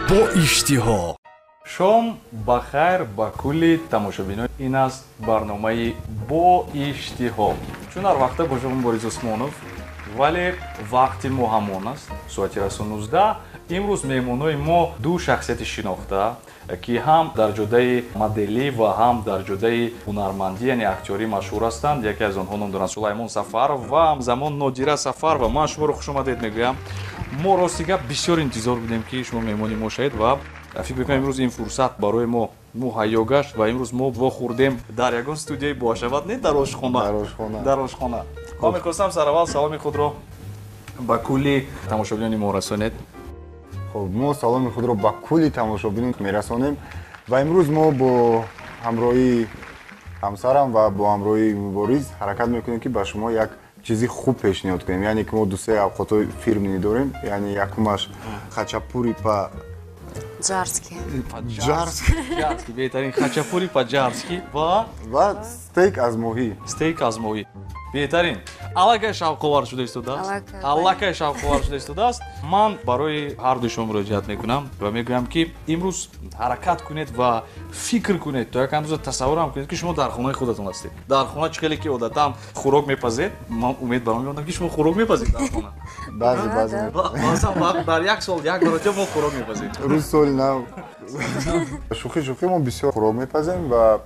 Бо иштиҳо. Шом ба хайр ба кулли тамошобинон. Ин аст барномаи бо иштиҳо. Чун ҳар вақта бо шумо Борис Усмонов, вале вақти мо ҳамон аст, соати расо 19. Имрӯз меҳмонҳои мо ду шахсияти шинохта, ки ҳам дар ҷодаи моделӣ ва ҳам дар ҷодаи ҳунармандӣ, яъне актёрӣ машҳур ҳастанд. Яке аз онҳо ном доранд Сулаймон Сафаров ва ҳамзамон Нодира Сафарова. Ман шуморо хушомадед мегӯям. Мо рости гап бисёр интизор будем, ки шумо меҳмони мо шавед ва фикр мекунам имрӯз ин фурсат барои мо муҳайё гашт ва имрӯз мо вохӯрдем дар ягон студияи бошавад, не дар ошхона. Дар ошхона. Ман мехостам сараввал саломи худро ба кулли тамошобинони мо расонед. Хуб, мо саломи худро ба кулли тамошобинон мерасонем ва имрӯз мо бо ҳамроҳии ҳамсарам ва бо ҳамроҳии Борис ҳаракат мекунем, ки ба шумо як чизи хуб пешниҳод кунем. Яъне ки мо ду-се авқотҳои фирминӣ дорем. Яъне якумаш хачапури па Джарски. Джарски, беҳтарин хачапури па-ҷарски ва стейк аз моҳӣ. Стейк аз моҳӣ. Беҳтарин. Аллакай шавқовар шуда истодааст. Аллакай шавқовар шуда истодааст. Ман барои ҳар дуи шумо муроҷиат мекунам ва мегӯям, ки имрӯз ҳаракат кунед ва фикр кунед, то як андоза тасаввур ҳам кунед, ки шумо дар хонаи худатон ҳастед. Дар хона чӣ хеле ки одатан хӯрок мепазед, ман умед баром меондам, ки шумо хӯрок мепазед дар хона. Баъзе баъзе. Баъзан вақт дар як сол як маротиба мо хӯрок мепазем. Рӯз соли нав. Шӯхӣ шӯхӣ, мо бисёр хӯрок мепазем ва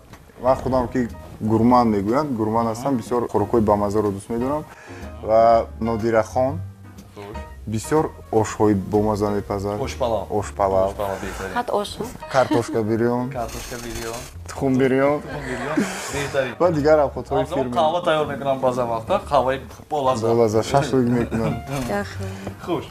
ман худам ки гурман мегӯянд, гурман ҳастам, бисёр хӯрокҳои бамазаро дӯст медорам ва Нодирахон бисёр ошҳои бомаза мепазад. Ошпалав. Ошпалав. Фақат ош. Картошка бирён. Картошка бирён. Тухм бирён. Беҳтарин. Ва дигар авқотҳои фирмӣ. Қаҳва тайёр мекунам баъзан вақта, қаҳваи болаззат. Болаззат, шашлик мекунам. Хуш.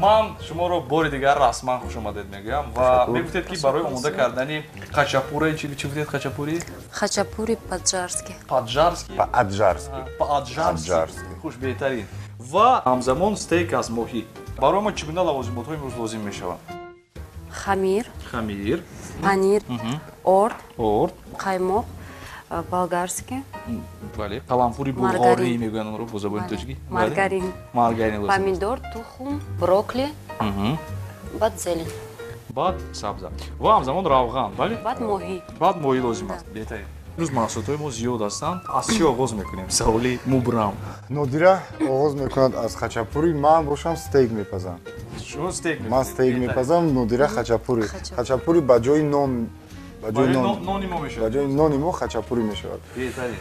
Ман шуморо бори дигар расман хушомадед мегӯям ва мегуфтед, ки барои омода кардани хачапури чӣ гуфтед, хачапури? Хачапури по-джарски. По-джарски? По-аджарски. По-аджарски. Хуш, беҳтарин. Ва ҳамзамон стейк аз моҳӣ. Барои мо чӣ гуна лавозимотҳо имрӯз лозим мешаванд? Хамир. Хамир. Панир. Орд. Орд. Қаймоқ. Болгарский. Бале, қаламфури булғорӣ мегӯянд онро бо забони тоҷикӣ. Маргарин. Маргарин лозим. Помидор, тухм, брокколи, баъд зелень. Баъд сабза. Ва ҳамзамон равған, бале? Баъд моҳӣ. Баъд моҳӣ лозим аст. Беҳтарин. Имрӯз маҳсулотҳои мо зиёд ҳастанд. Аз чӣ оғоз мекунем? Саволи мубрам. Нодира оғоз мекунад аз хачапури, ман бошам стейк мепазам. Шумо стейк? Ман стейк мепазам, Нодира хачапури. Хачапури ба ҷои нон, ба ҷои нони мо мешавад. Ба ҷои нони мо хачапури мешавад. Беҳтарин.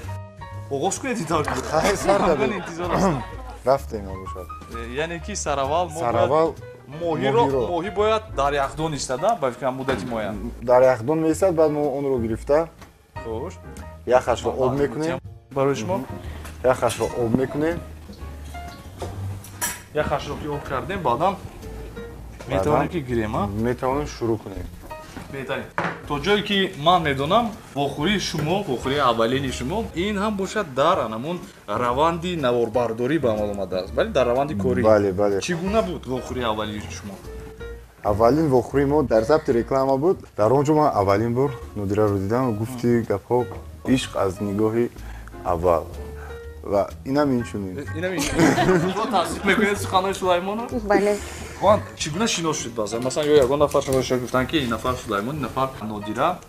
Оғоз кунед интавр. Хай, сар кардем. Интизор ҳастам. Рафтем бошад. Яъне ки сараввал мо сараввал моҳиро, моҳӣ бояд дар яхдон истада, ба фикрам, муддати муайян. Дар яхдон меистад, баъд мо онро гирифта Хуш. Яхашро об мекунем. Барои шумо? Яхашро об мекунем. Яхашро ки об кардем, баъдан метавонем ки гирем, а? Метавонем шурӯъ кунем. Беҳтарин. То ҷое ки ман медонам, вохӯрии шумо, вохӯрии аввалини шумо ин ҳам бошад дар анамун раванди наворбардорӣ ба амал омадааст, бале, дар раванди корӣ. Бале, бале. Чӣ гуна буд вохӯрии аввалини шумо? Аввалин вохӯрии мо дар забти реклама буд. Дар он ҷо ман аввалин бор Нодираро дидам. Гуфти гапҳо, ишқ аз нигоҳи аввал ва инам инчунин. Инам инчунин. Шумо тасдиқ мекунед суханои Сулаймонро? Бале. Воқеан, чӣ гуна шинос шуд баъзан? Масалан, ё ягон нафар шумо гуфтанд, ки ин нафар Сулаймон, ин нафар Нодира?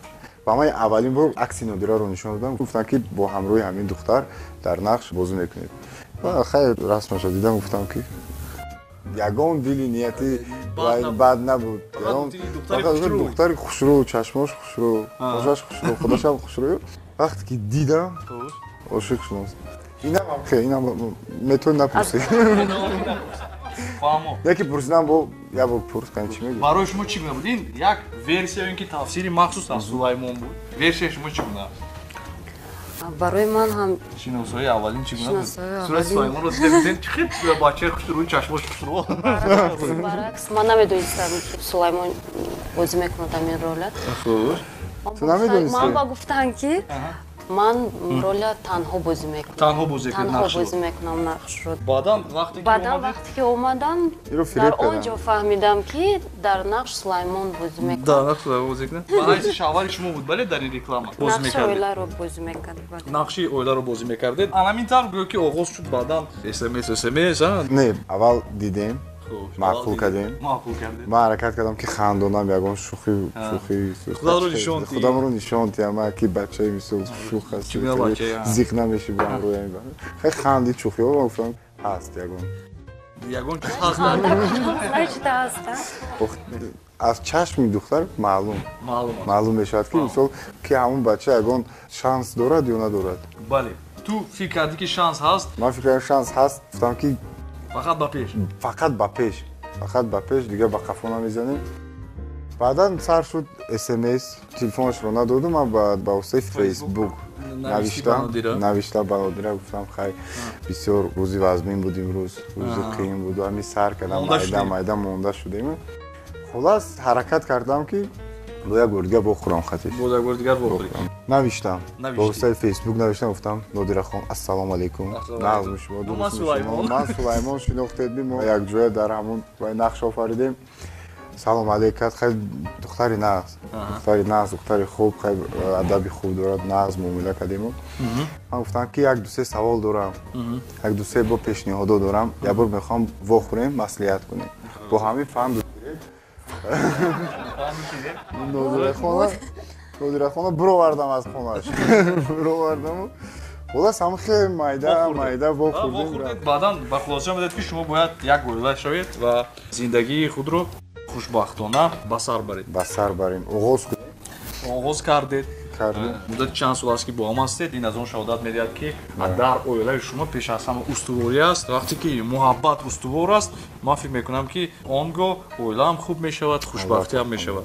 Ба ман аввалин бор акси Нодираро нишон додам, гуфтанд, ки бо ҳамроҳи ҳамин духтар дар нақш бозӣ мекунед. Ва хайр, расмаша дидам, гуфтам, ки ягон дили нияти бад набуд, духтари хушрӯ, чашмош хушрӯ, ошаш хушрӯ, худашам хушрӯ. Вақте ки дидам, ошиқ шудам. Инам инам метавонӣ напурсӣ. Фаҳмо. Яке пурсидам, бо як бор пурс, кани чӣ мегӯ. Барои шумо чӣ гуна буд? Ин як версия ё ин ки тафсири махсус аз Сулаймон буд. Версияи шумо чӣ гуна аст? Барои ман ҳам Шиносоии аввалин чӣ гуна буд? Сурати Сулаймонро дида будем, чӣ хел бачаи хушрӯ, чашмош хушрӯ. Баръакс, ман намедонистам, ки Сулаймон бозӣ мекунад ҳамин роля. Хуш. Ту намедонисти? Ман ба гуфтанд, ки Ман роля танҳо бозӣ мекунам. Танҳо бозӣ мекунед Танҳо нақшро? бозӣ мекунам нақшро. Баъдан вақте ки Баъдан омадед вақте ки омадам, Иро фиреб дар он кардам. ҷо фаҳмидам, ки дар нақш Сулаймон бозӣ мекунад. Дар нақш Сулаймон бозӣ мекунад. Ба ҳайси шавҳари шумо буд, бале, дар ин реклама бозӣ Нақши мекардед? оиларо бозӣ мекард, бале. Нақши оиларо бозӣ мекардед. Ҳамин тавр гӯё ки оғоз шуд, баъдан СМС, СМС, а? Не, аввал дидем, Хуб, маъқул кардем. Маъқул кардем. Ман ҳаракат кардам, ки хандонам, ягон шӯхӣ шӯхӣ. Худамро нишон диҳӣ. Худамро нишон диҳам, ман ки бачаи мисол шӯх аст. Чӣ гуна бачае, а? Зиқ намеши бо ҳамроҳи. Хеле хандид, шӯхиҳо, ман гуфтам, ҳаст ягон. Ягон чиз ҳаст. Значит, ҳаст, а? Аз чашми духтар маълум. Маълум аст. Маълум мешавад, ки мисол, ки ҳамон бача ягон шанс дорад ё надорад. Бале. Ту фикр кардӣ, ки шанс ҳаст? Ман фикр кардам, шанс ҳаст, гуфтам, ки фақат ба пеш. Фақат ба пеш. Фақат ба пеш, дигар ба қафо намезанем. Баъдан сар шуд СМС, телефонашро надодум, ман ба воситаи Фейсбук Навиштӣ ба навиштам, Нодира? Навиштам ба Нодира, гуфтам, хай, бисёр рӯзи вазмин буд имрӯз, рӯзи қиин буд, ҳамин сар кардам, Монда майда шудем. Майда монда шудем. Хулас, ҳаракат кардам, ки бо як бор дигар бохӯрам хатиш. Боз як бори дигар вохӯрӣ. Навиштам. Навиштӣ. Ба воситаи Фейсбук навиштам, гуфтам, Нодирахон, ассалому алайкум. Ассалому Нағзми алайкум. шумо, Ман дурустми шумо? Сулаймон. Ман Сулаймон, шинохтед мо якҷоя дар ҳамон нақш офаридем. Салом алейкат, хай, духтари нағз. Духтари нағз, духтари хуб, хай, адаби хуб дорад, нағз муомила кардем. Ман гуфтам, ки як ду се савол дорам. Як ду се бор пешниҳодо дорам. Як бор мехоҳам вохӯрем, маслиҳат кунем. Бо ҳамин фанду Нодирахона, Нодирахона бировардам аз хонаш. Бировардаму. Хулас, ҳам хеле майда, майда вохӯрдем. Вохӯрдед, баъдан ба хулоса омадед, ки шумо бояд як оила шавед ва зиндагии худро хушбахтона ба сар баред. Ба сар барем. Оғоз кунем. Оғоз кардед. Кардем. Муддати чанд сол аст, ки бо ҳам ҳастед. Ин аз он шаҳодат медиҳад, ки дар оилаи шумо пеш аз ҳама устуворӣ аст. Вақте ки муҳаббат устувор аст, ман фикр мекунам, ки он гоҳ оилаам хуб мешавад, хушбахтиам мешавад.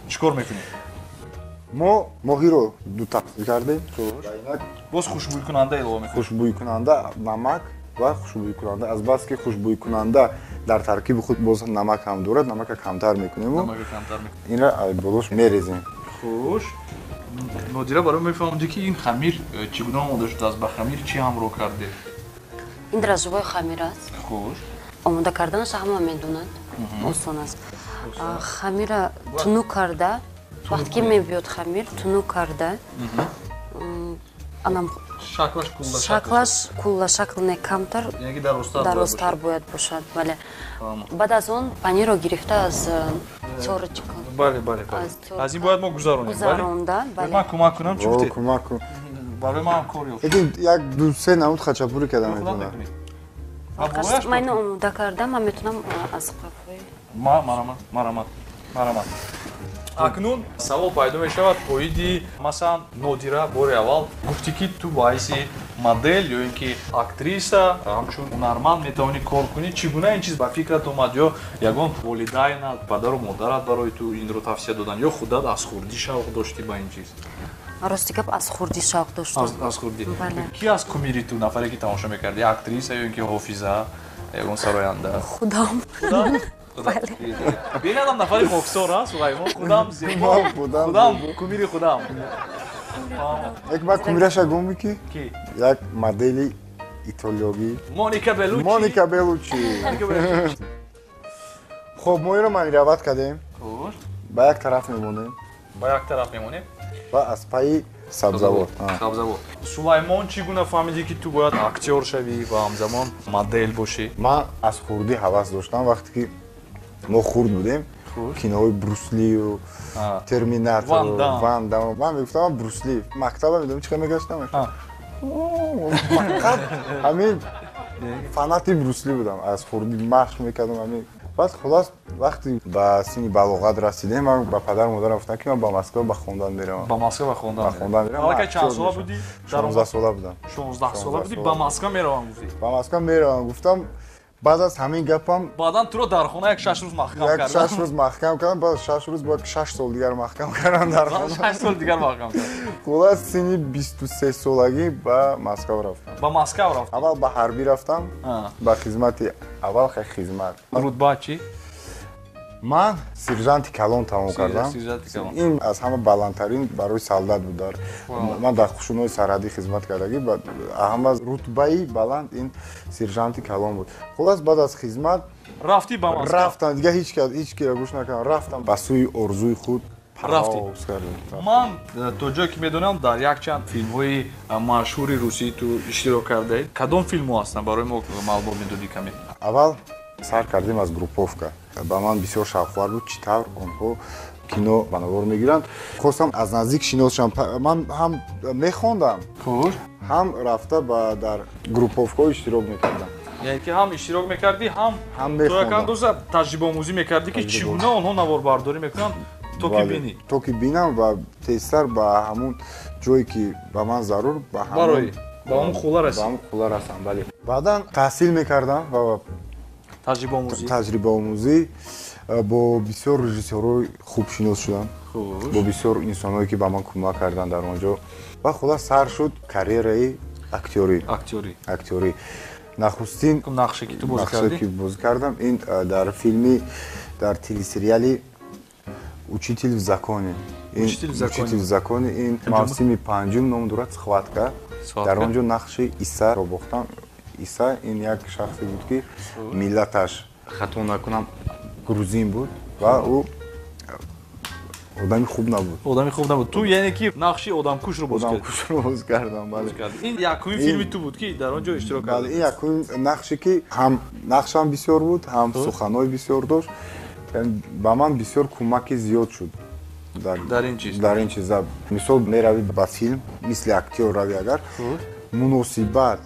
Чӣ кор мекунем? Мо моҳиро ду тақсим кардем. Боз хушбӯйкунанда илова мекунем. Хушбӯйкунанда намак ва хушбӯйкунанда, азбаски хушбӯйкунанда дар таркиби худ боз намак ҳам дорад, намака камтар мекунему. Намака камтар мекунем. Инро болош мерезем. Хуш, Нодира, барои мефаҳмонди, ки ин хамир чӣ гуна омода шудааст, ба хамир чӣ ҳамроҳ кардед? Ин дрожжевой хамир аст. Хуш. Омода карданаш ҳама медонанд, осон аст. Хамира тунук карда, вақте ки мебиёд, хамир тунук карда, анам шаклаш кулла? Шаклаш кулла шакл не, камтар яъне ки дарозтар. Дарозтар бояд бошад, бале. Баъд аз он панирро гирифта аз тёрочка. Бале, бале, бале, аз ин бояд мо гузаронем. Гузаронда, бале. Ман кӯмак кунам, чӣ гуфтед? Кӯмак кун. Барои ман кор ёфт. Лекин як ду се намуд хачапури карда метавонам. Ман ино омода кардам, ман метавонам аз қафои. Марамат, марамат, марамат. Акнун савол пайдо мешавад оиди, масалан, Нодира, бори аввал гуфтӣ, ки ту ба ҳайси Модель ё ин ки актриса, ҳамчун ҳунарманд метавонӣ кор кунӣ. Чӣ гуна ин чиз ба фикрат омад? Ё ягон волидайнат, падару модарат барои ту инро тавсия доданд, ё худат аз хурдӣ шавқ доштӣ ба ин чиз? Рости гап, аз хурдӣ шавқ доштам. Аз хурдӣ. Ки аз кумири ту, нафаре ки тамошо мекардӣ, актриса ё ин ки ҳофиза, ягон сароянда? Худам. Бинадам, нафари хоксор аст Сулаймон. Худам зебо, худам кумири худам. Як ба кумираша гум ки як модели итолиёгӣ, Моника Белучи. Моника Белучи. Хоб, мо инро манировать кардем, ба як тараф мемонем. Ба як тараф мемонем ва аз пайи сабзавот. Сабзавот. Сулаймон, чӣ гуна фаҳмидӣ, ки ту бояд актёр шавӣ ва ҳамзамон модель бошӣ? Ман аз хурдӣ ҳавас доштам. Вақте ки мо хурд будем, киноҳои Бруслию, Терминатор, Ван Дам, ман мегуфтам Брусли. Мактаба медонам чӣ хел мегаштам, фақат ҳамин фанати Брусли будам. Аз хурдӣ машқ мекардам ҳамин. Баъд, хулос, вақте ба синни балоғат расидем, ман ба падару модарам гуфтам, ки ман ба Москва ба хондан меравам. Ба Москва ба хондан? Ба хондан меравам. Аллакай чанд сола будӣ? 16 сола будам. 16 сола будӣ, ба Москва меравам гуфтӣ? Ба Москва меравам гуфтам. Баъд аз ҳамин гапам Баъдан туро дар хона як 6 рӯз маҳкам карданд. 6 рӯз маҳкам кардам. Баъд 6 рӯз бояд 6 сол дигар маҳкам кардам дар хона. 6 сол дигар маҳкам кардам. Хулос, синни 23 солагӣ ба Москва рафтам. Ба Москва рафтам. Аввал ба ҳарбӣ рафтам, ба хизмати аввал, хай, хизмат. Рутба чӣ? Ман сержанти калон тамом кардам. Ин аз ҳама баландтарин барои солдат буд. Дар ман дар қушунҳои сарҳадӣ хизмат кардагӣ, ҳама рутбаи баланд ин сержанти калон буд. Хулос, баъд аз хизмат рафтӣ ба Москва. Рафтам, дигар ҳеҷ киро гӯш накардам, рафтам ба сӯи орзуи худ. Рафтӣ. Ман то ҷое ки медонам, дар якчанд филмҳои машҳури русӣ ту иштирок кардаӣ. Кадом филмҳо ҳастанд, барои мо маълумот медодӣ каме? Аввал сар кардем аз «Групповка». Ба ман бисёр шавқовар буд, чӣ тавр онҳо кино ба навор мегиранд. Хостам аз наздик шинос шавам. Ман ҳам мехондам, ҳам рафта ба дар групповкаҳо иштирок мекардам. Яъне ки ҳам иштирок мекардӣ, ҳам то як андоза таҷрибаомӯзӣ мекардӣ, ки чӣ гуна онҳо наворбардорӣ мекунанд, то ки бинӣ. То ки бинам ва тезтар ба ҳамун ҷое, ки ба ман зарур, ба ҳамун хула расӣ. Ба ҳамун хула расам, бале. Баъдан таҳсил мекардам ва таҷрибаомӯзӣ. Таҷрибаомӯзӣ. Бо бисёр режиссёрҳои хуб шинос шудам, бо бисёр инсонҳое, ки ба ман кӯмак карданд дар он ҷо. Ва хулос, сар шуд карьераи актёрӣ. Актёрӣ. Актёрӣ. Нахустин нақше, ки ту бозӣ кардӣ? Ки бозӣ кардам, ин дар филми, дар телесериали «Учитель в законе». «Учитель в законе», ин мавсими панҷум, ном дорад «Схватка». Дар он ҷо нақши Исаро бохтам. Иса ин як шахсе буд, ки миллаташ, хато накунам, грузин буд ва ӯ одами хуб набуд. Одами хуб набуд. Ту яъне ки нақши одамкушро боз кардӣ? Одамкушро боз кардам, бале. Ин якумин филми ту буд, ки дар он ҷо иштирок кардӣ? Бале, ин якумин нақше, ки ҳам нақшам бисёр буд, ҳам суханҳои бисёр дошт. Ба ман бисёр кӯмаки зиёд шуд. Дар ин чиз. Дар ин чиз. Мисол, меравӣ ба филм, мисли актёр равӣ, агар муносибат,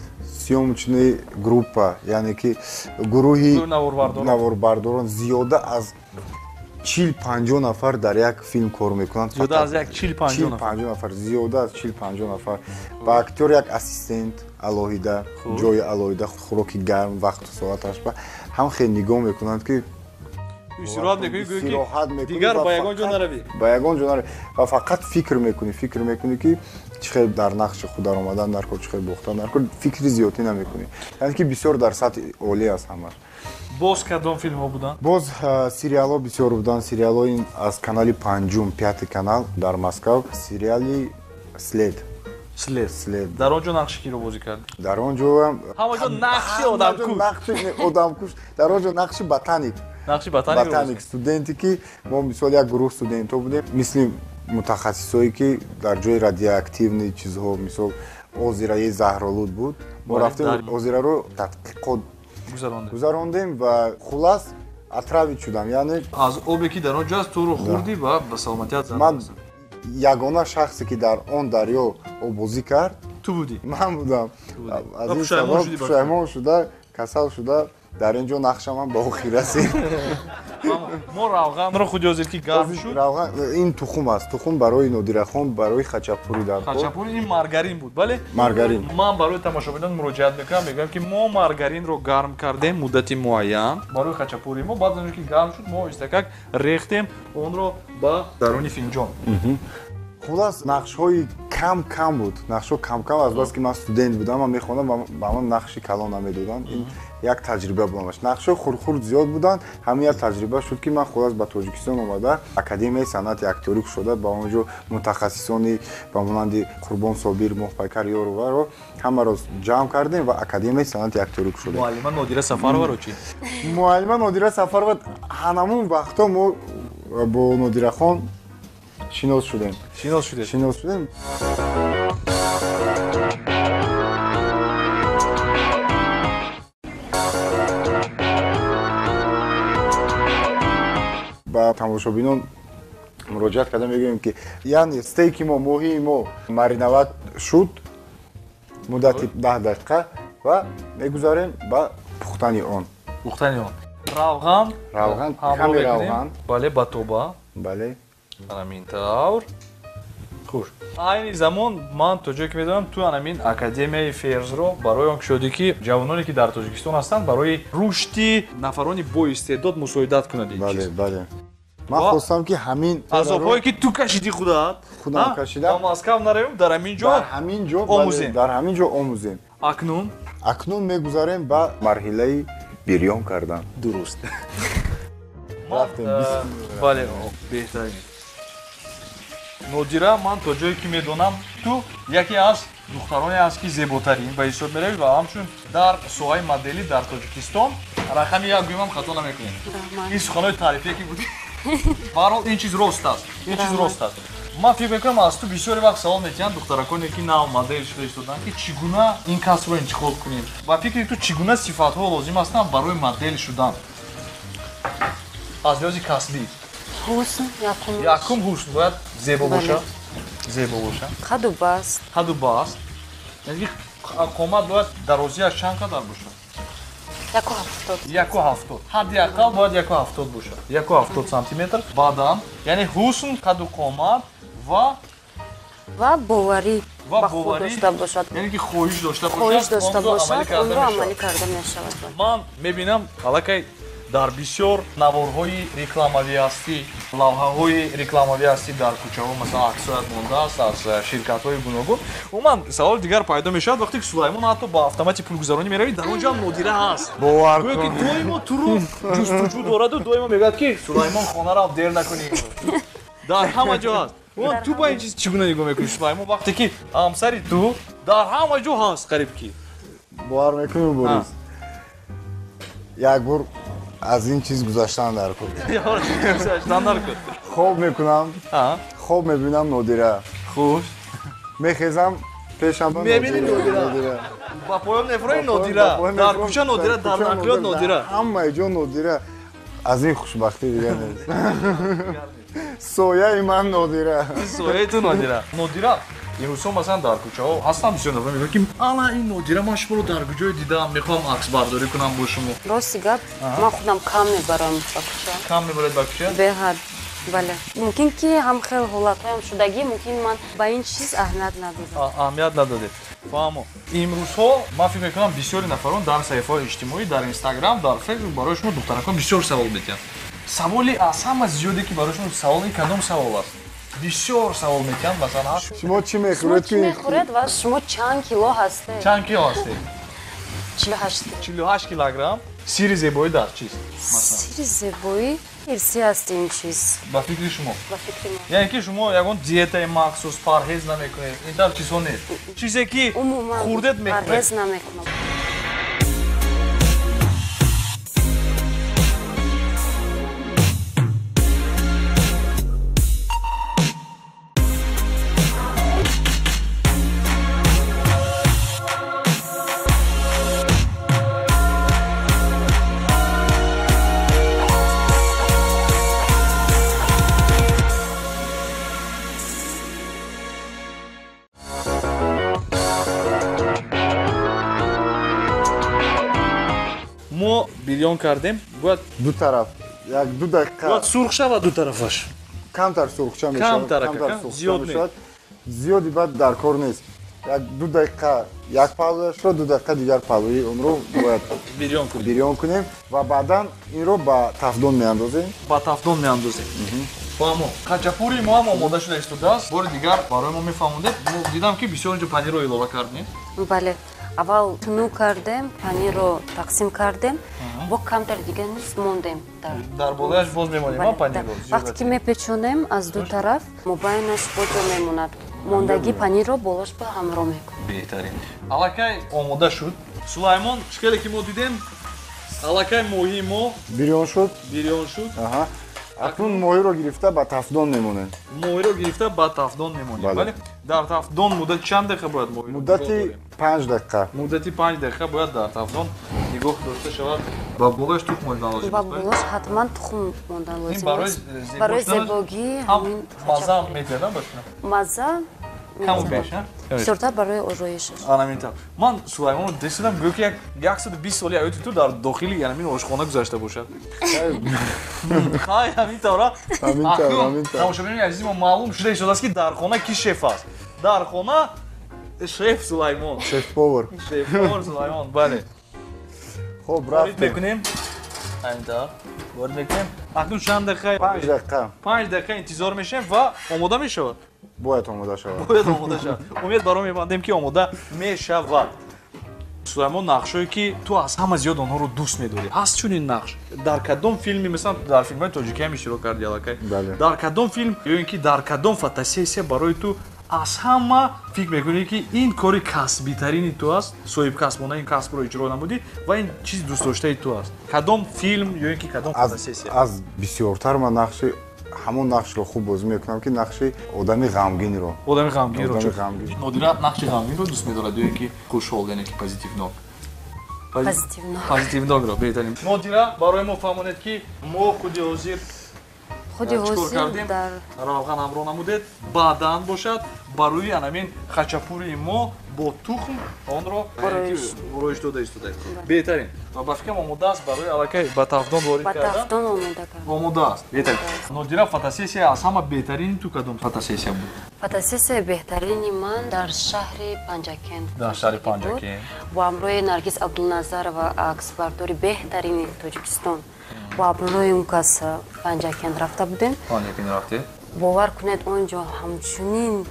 съёмочный группа, яъне ки гурӯҳи наворбардорон зиёда аз 40-50 нафар дар як филм кор мекунанд. Зиёда аз як 40-50 нафар, зиёда аз 40-50 нафар. Ба актёр як ассистент алоҳида, ҷои алоҳида, хӯроки гарм, вақту соаташ ба ҳам хеле нигоҳ мекунанд, ки истироҳат мекунӣ, гӯё ки дигар ба ягон ҷо наравӣ. Ба ягон ҷо наравӣ ва фақат фикр мекунӣ, ки чӣ хел дар нақши худ даромадан дар кор, чӣ хел бохтан дар кор. Фикри зиёдӣ намекунӣ, яъне ки бисёр дар сатҳи олӣ аст ҳамаш. Боз кадом филмҳо буданд? Боз сериалҳо бисёр буданд. Сериалҳои аз канали панҷум, пятый канал дар Москав, сериали «След». «След». «След». Дар он ҷо нақши киро бозӣ кардӣ? Дар он ҷо ҳама ҷо нақши одамкуш. Нақши одамкуш. Дар он ҷо нақши ботаник. Нақши ботаник. Ботаник, студенте, ки мо мисол як гурӯҳ студентҳо будем, мисли мутахассисое, ки дар ҷои радиоактивный чизҳо, мисол озираи заҳролуд буд, мо рафтем, озираро тадқиқот гузарондем ва хулас отравить шудам, яъне аз обе, ки дар он ҷо аст, туро хӯрдӣ ва ба саломатият зарар. Ман ягона шахсе, ки дар он дарё оббозӣ кард, ту будӣ. Ман будам. Аз ин сабаб пушаймон шуда, касал шуда, дар ин ҷо нақшамам ба охир расид. Мо равғанро худи ҳозир ки гарм шуд. Равған ин тухм аст. Тухм барои Нодирахон, барои хачапури дар. Хачапури ин маргарин буд, бале? Маргарин. Ман барои тамошобинон муроҷиат мекунам, мегӯям ки мо маргаринро гарм кардем муддати муайян барои хачапури мо. Баъд аз он ки гарм шуд, мо оҳистакак рехтем онро ба даруни финҷон. Хулас нақшҳои кам-кам буд. Нақшҳо кам-кам, аз бас ки ман студент будам, ман мехондам, ба ман нақши калон намедоданд. Ин як таҷриба буд. Нақшҳои хурд-хурд зиёд буданд. Ҳамин як таҷриба шуд ки ман хулас ба Тоҷикистон омада, Академияи санъати актёрӣ кушода, ба он ҷо мутахассисони ба монанди Қурбон Собир, Моҳпайкар Ёроваро ҳамаро ҷамъ кардем ва Академияи санъати актёрӣ кушодем. Муаллима Нодира Сафароваро чӣ? Муаллима Нодира Сафарова ҳанамун вақтҳо мо бо Нодирахон шинос шудем. Шинос шудем. Шинос шудем. Ба тамошобинон муроҷиат карда мегӯем ки яъне стейки мо, моҳии мо мариноват шуд муддати 10 дақиқа ва мегузарем ба пухтани он. Пухтани он. Равған. Равған, каме равған. Бале, ба тоба. Бале. Ҳамин тавр. Хуш. Айни замон ман то ҷое ки медонам, ту ҳамин Академияи Ферзро барои он кушодӣ ки ҷавононе ки дар Тоҷикистон ҳастанд барои рушди нафарони боистеъдод мусоидат кунад ин чиз. Бале, бале. Ман хостам ки ҳамин азобҳое ки ту кашидӣ худат, худам кашидам, ба Москав наравем, дар ҳамин ҷо омӯзем. Дар ҳамин ҷо омӯзем. Акнун? Акнун мегузарем ба марҳилаи бирён кардан. Дуруст. Бале, беҳтарин. Нодира, ман то ҷое ки медонам, ту яке аз духтароне аст ки зеботарин ба ҳисоб меравӣ ва ҳамчун дар соҳаи моделӣ дар Тоҷикистон рақами як гӯям хато намекунем. Ин суханои таърифие ки буд. Ба ҳар ҳол ин чиз рост аст. Ин чиз рост аст. Ман фикр мекунам аз ту бисёре вақт савол метиҳанд духтараконе ки нав модел шуда истоданд ки чӣ гуна ин касбро интихоб кунем. Ба фикри ту чӣ гуна сифатҳо лозим ҳастанд барои модел шудан? Аз лиҳози касбӣ. Ҳусн, якум. Якум ҳусн бояд зебо бошад. Зебо бошад. Қаду баст. Қаду баст. Яъне қомат бояд дарозиаш чанд қадар бошад? 1,70. 1,70. Ҳадди ақал бояд 1,70 бошад. 1,70 сантиметр. Баъдан, яъне ҳусн, қаду қомат ва боварӣ ба худ дошта бошад. Яъне ки хоҳиш дошта бошад. Хоҳиш дошта бошад, онро амалӣ карда мешавад. Ман мебинам аллакай дар бисёр наворҳои рекламавӣ ҳастӣ, лавҳаҳои рекламавӣ ҳастӣ дар кӯчаҳо, масалан аксоят мондааст аз ширкатҳои гуногун. Умуман саволи дигар пайдо мешавад вақте ки Сулаймон ҳатто ба автомати пулгузаронӣ меравӣ, дар он ҷо ҳам Нодира ҳаст. Бовар кун. Гӯё ки доимо туро ҷустуҷӯ дораду доимо мегӯяд ки Сулаймон хона рав, дер накунӣ. Дар ҳама ҷо ҳаст. Умуман ту ба ин чиз чӣ гуна нигоҳ мекунӣ Сулаймон вақте ки ҳамсари ту дар ҳама ҷо ҳаст қариб ки? Бовар мекунӣ Борис? Як бор аз ин чиз гузаштан дар кор. Гузаштан дар кор. Хоб мекунам, хоб мебинам Нодира. Хуш. Мехезам, пешам мебинӣ Нодира. Ба поён мефурои Нодира. Дар кӯча Нодира, дар нақлиёт Нодира. Ҳамаи ҷо Нодира. Аз ин хушбахтӣ дигар нест. Сояи ман Нодира. Сояи ту Нодира. Нодира, имрӯзҳо масалан дар кӯчаҳо ҳастанд бисёр нафар мегӯянд ки ана ин Нодира, ман шуморо дар куҷое дидам, мехоҳам аксбардорӣ кунам бо шумо. Рости гап, ман худам кам мебарам ба кӯча. Кам мебаред ба кӯча? Беҳад, бале. Мумкин ки ҳам хел ҳолатҳоям шудагӣ, мумкин ман ба ин чиз аҳамият надодам. Аҳамият надодед. Фаҳмо. Имрӯзҳо ман фикр мекунам бисёри нафарон дар саҳифаҳои иҷтимоӣ, дар Инстаграм, дар Фейсбук барои шумо духтаракон бисёр савол медиҳанд. Саволи аз ҳама зиёде ки барои шумо савол ин кадом савол аст? Бисёр савол медиҳанд, масалан, шумо чӣ мехӯред? Шумо чӣ мехӯред ва шумо чанд кило ҳастед? Чанд кило ҳастед? 48. 48 килограмм. Сири зебоӣ дар чист? Сири зебоӣ ирсӣ аст ин чиз. Ба фикри шумо? Ба фикри ман. Яъне ки шумо ягон диетаи махсус парҳез намекунед? Ин тавр чизҳо нест? Чизе ки хӯрдед мехӯред? Парҳез намекунам. Мо бирён кардем, бояд ду тараф Як ду дақиқа. Бояд сурх шавад ду тарафаш. Камтар сурхча мешавад. Камтар, зиёд не. Зиёди баъд дар кор нест. Як ду дақиқа як паҳлӯяшро, ду дақиқа дигар паҳлӯи онро бояд бирён кунем ва баъдан инро ба тафдон меандозем. Ба тафдон меандозем. Фаҳмо. Хачапури мо ҳам омода шуда истодааст. Бори дигар барои мо мефаҳмондед. Мо дидам ки бисёр инҷо панирро илова кардем. Бале. Аввал тунук кардем, панирро тақсим кардем, бо камтар дигар низ мондем. Дар болояш боз мемонем панирро. Вақте ки мепечонем аз ду тараф, мобайнаш боҷо мемонад. Мондагии панирро болош ба ҳамроҳ мекунем. Беҳтарин. Аллакай омода шуд. Сулаймон, чӣ хеле ки мо дидем, аллакай моҳии мо бирён шуд. Бирён шуд. Аҳа. Акнун моҳиро гирифта ба тафдон мемонем. Моҳиро гирифта ба тафдон мемонем. Бале. Дар тафдон муддати чанд дақиқа бояд моҳиро? Муддати 5 дақиқа. Муддати 5 дақиқа бояд дар тафдон нигоҳ дошта шавад. Ба болояш тухм мондан лозим аст. Ба болош ҳатман тухм мондан лозим аст. Барои зебогӣ ҳамин мазза ҳам метиҳад, бошад? Мазза каму беш, бисёртар барои ороишаш. Ана тавр. Ман Сулаймонро дидам, гӯё ки 120 соли ҳаёти ту дар дохили ҳамин ошхона гузашта бошад. Хай, ҳамин тавра. Тамошобинони азизи мо, маълум шуда истодааст, ки дар хона ки шеф аст. Дар хона шеф Сулаймон. Шеф-повар. Шеф-повар Сулаймон, бале. Хоб, ворид мекунем. Ҳамин тавр. Ворид мекунем. Акнун чанд дақиқа? 5 дақиқа. 5 дақиқа интизор мешавем ва омода мешавад. Бояд омода шавад. Бояд омода шавад. Умед баро мебандем, ки омода мешавад. Сулаймон, нақшҳое ки ту аз ҳама зиёд онҳоро дӯст медорӣ, ҳаст чунин нақш? Дар кадом филми, масалан, дар филмҳои тоҷикӣ ҳам иштирок карди аллакай? Дар кадом филм ё ин ки дар кадом фотосессия барои ту аз ҳама фикр мекунӣ, ки ин кори касбитарини ту аст, соҳибкасбона ин касбро иҷро намудӣ ва ин чизи дӯстдоштаи ту аст? Кадом филм ё ин ки кадом фотосессия? Аз бисёртар ман нақши ҳамон нақшро хуб бозӣ мекунам, ки нақши одами ғамгинро. Одами ғамгинро. Нодира нақши ғамгинро дӯст медорад ё ин ки хушҳол, яъне ки позитивнок? Позитивнок. Позитивнокро беҳтарин. Нодира, барои мо фаҳмонед, ки мо худи ҳозир худи ҳозир дар равған ҳамроҳ намудед, баъдан бошад барои анамин хачапурии мо бо тухм онро ороиш дода истодаед. Беҳтарин. Ва ба фикрам омода аст барои аллакай ба тафдон ворид кардан. Ба тафдон омода кардан. Омода аст. Беҳтарин. Нодира, фотосессия аз ҳама беҳтарини ту кадом фотосессия буд? Фотосессияи беҳтарини ман дар шаҳри Панҷакент. Дар шаҳри Панҷакент. Бо ҳамроҳи Наргиз Абдулназарова, аксбардори беҳтарини Тоҷикистон. Бо ҳамроҳи он кас Панҷакент рафта будем. Панҷакент рафтед? Бовар кунед, он ҷо ҳамчунин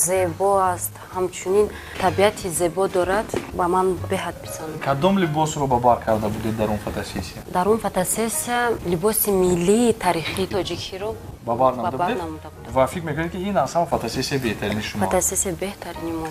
зебо аст, ҳамчунин табиати зебо дорад, ба ман беҳад писанд. Кадом либосро ба бар карда будед дар он фотосессия? Дар он фотосессия либоси миллии тарихии тоҷикиро ба бар намуда будед ва фикр мекунед, ки ин аз ҳама фотосессия беҳтарини шумо? Фотосессия беҳтарини мо.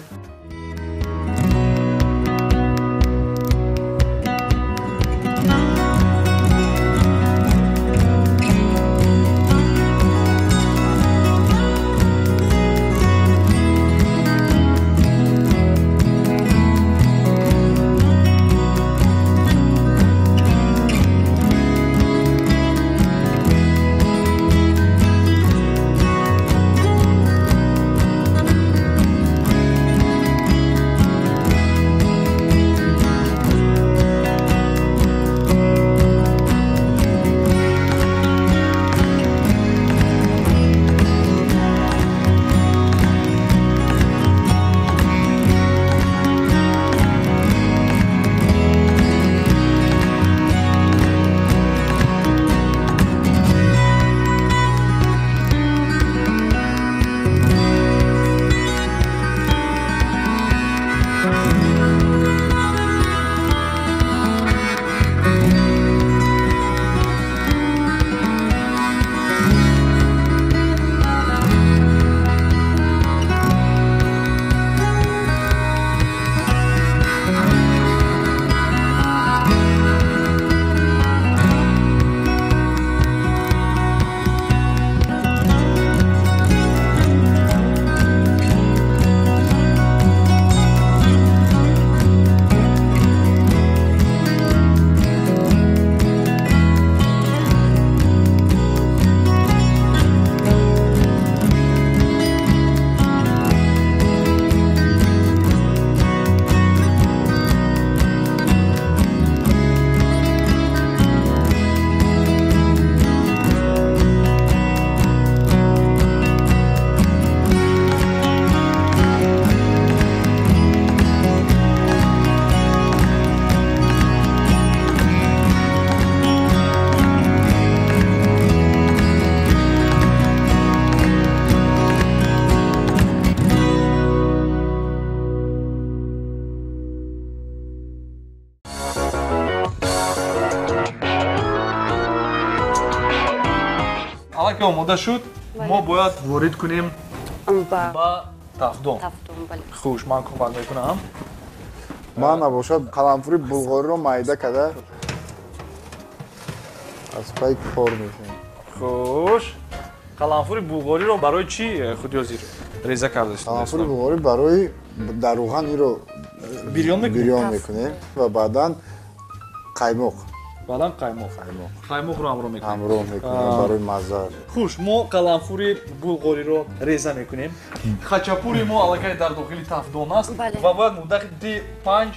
Аллакай омода шуд, мо бояд ворид кунем ба тафдон. Хуш, ман кӯмак мекунам. Ман набошад қаламфури булғориро майда карда аз пай кор мекунем. Хуш, қаламфури булғориро барои чӣ худи ҳозир реза кардаст? Қаламфури булғорӣ барои дар рӯған инро бирён мекунем ва баъдан қаймоқ. Баъдан қаймоқ. Қаймоқро ҳамроҳ мекунем. Ҳамроҳ мекунем барои мазза. Хуш, мо қаламфури булғориро реза мекунем. Хачапури мо аллакай дар дохили тафдон аст ва бояд муддати 5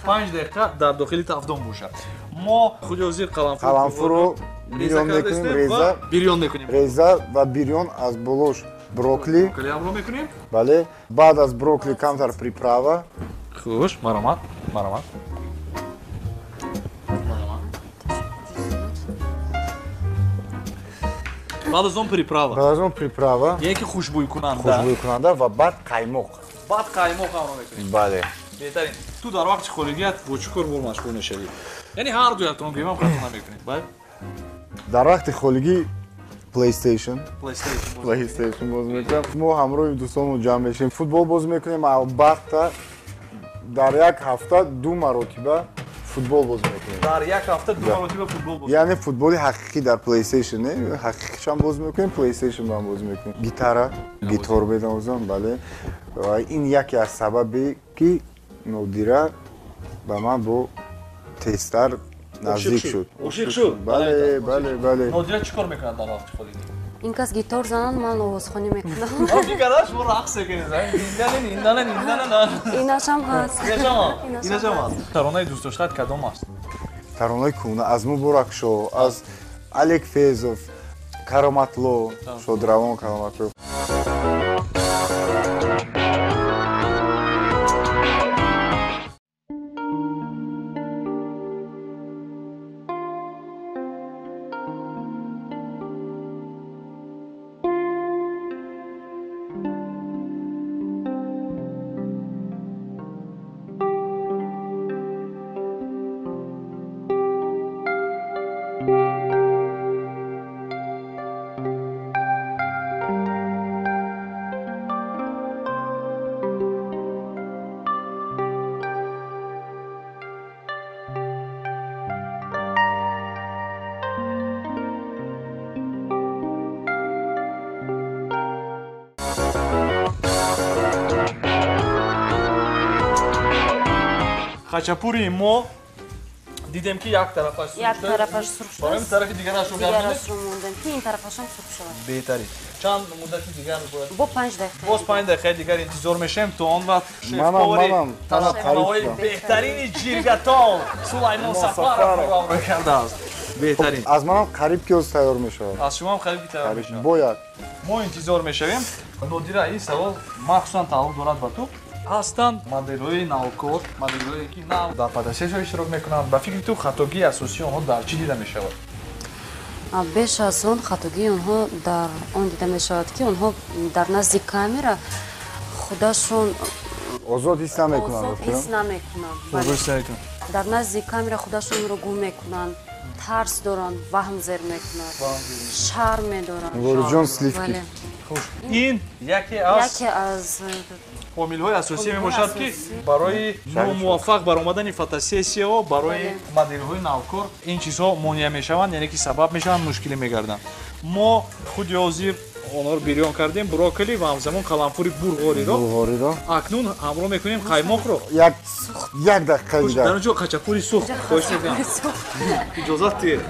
дақиқа дар дохили тафдон бошад. Мо худи ҳозир қаламфурро бирён мекунем, реза бирён мекунем. Реза ва бирён аз болош брокколи. Брокколи ҳамроҳ мекунем? Бале. Баъд аз брокколи камтар приправа. Хуш, маромад, маромад. Баъд аз он приправа. Баъд аз он приправа. Яке хушбӯйкунанда. Хушбӯйкунанда ва баъд қаймоқ. Баъд қаймоқ ҳамроҳ мекунем. Бале. Беҳтарин. Ту дар вақти холигият бо чӣ кор бор машғул мешавӣ? Яъне ҳар дуятон гӯям хато намекунед, бале? Дар вақти холигӣ PlayStation. PlayStation боз мекунам. Мо ҳамроҳи дӯстонмон ҷамъ мешавем, футбол боз мекунем. Албатта дар як ҳафта 2 маротиба футбол боз мекунем. Дар як ҳафта 2 маротиба футбол боз. Яъне футболи ҳақиқӣ дар PlayStation, не? Ҳақиқишам боз мекунем, PlayStation ҳам боз мекунем. Гитара, гитор менавозам, бале. Ва ин яке аз сабабе ки Нодира ба ман бо тезтар наздик шуд. Ошиқ шуд? Бале, бале, бале. Нодира чӣ кор мекунад дар вақти холигӣ? Ин кас гитор занад, ман овозхонӣ мекунам. Фикр шумо рақс мекунед. Инашам ҳаст. Инашам ҳаст. Таронаи дӯстдоштаат кадом аст? Таронаи кӯҳна аз Муборакшоҳ, аз Алек Фезов, Кароматло, Шодравон Кароматло. Хачапури мо дидем ки як тарафаш сурх шуд. Як тарафаш сурх шуд. Барои тарафи дигарашро мондем ки ин тарафашам сурх шавад. Беҳтарин. Чанд муддати дигар бояд? Бо 5 дақиқа. Боз 5 дақиқаи дигар интизор мешавем то он вақт шеф-повари тарабхонаҳои беҳтарини Ҷиргатол Сулаймон Сафаров ҳамроҳ кардааст. Беҳтарин. Аз манам қариб ки оз тайёр мешавад. Аз шумоам қариб ки тайёр мешавад. Бояд. Мо интизор мешавем. Нодира, ин савол махсусан тааллуқ дорад ба ту. Ҳастанд моделҳои навкор, моделҳое ки нав дар фотосессияҳо иштирок мекунанд. Ба фикри ту хатогии асосии онҳо дар чӣ дида мешавад? Беш аз он хатогии онҳо дар он дида мешавад, ки онҳо дар назди камера худашон озод ҳис намекунанд. Ҳис намекунанд. Дар назди камера худашонро гум мекунанд, тарс доранд, ваҳм зер мекунанд, шарм медоранд. Ворҷон сливки. Ин яке аз омилҳои асосӣ мебошад, ки барои номуваффақ баромадани фотосессияҳо, барои моделҳои навкор ин чизҳо монеа мешаванд, яъне ки сабаб мешаванд, мушкилӣ мегарданд. Мо худи ҳозир онҳоро бирён кардем, брокколи ва ҳамзамон қаламфури булғориро. Акнун ҳамроҳ мекунем қаймоқро. Як дақиқа дигар. Дар он ҷо хачапури сӯхт. Хоҳиш мекунам. Иҷозат диҳед.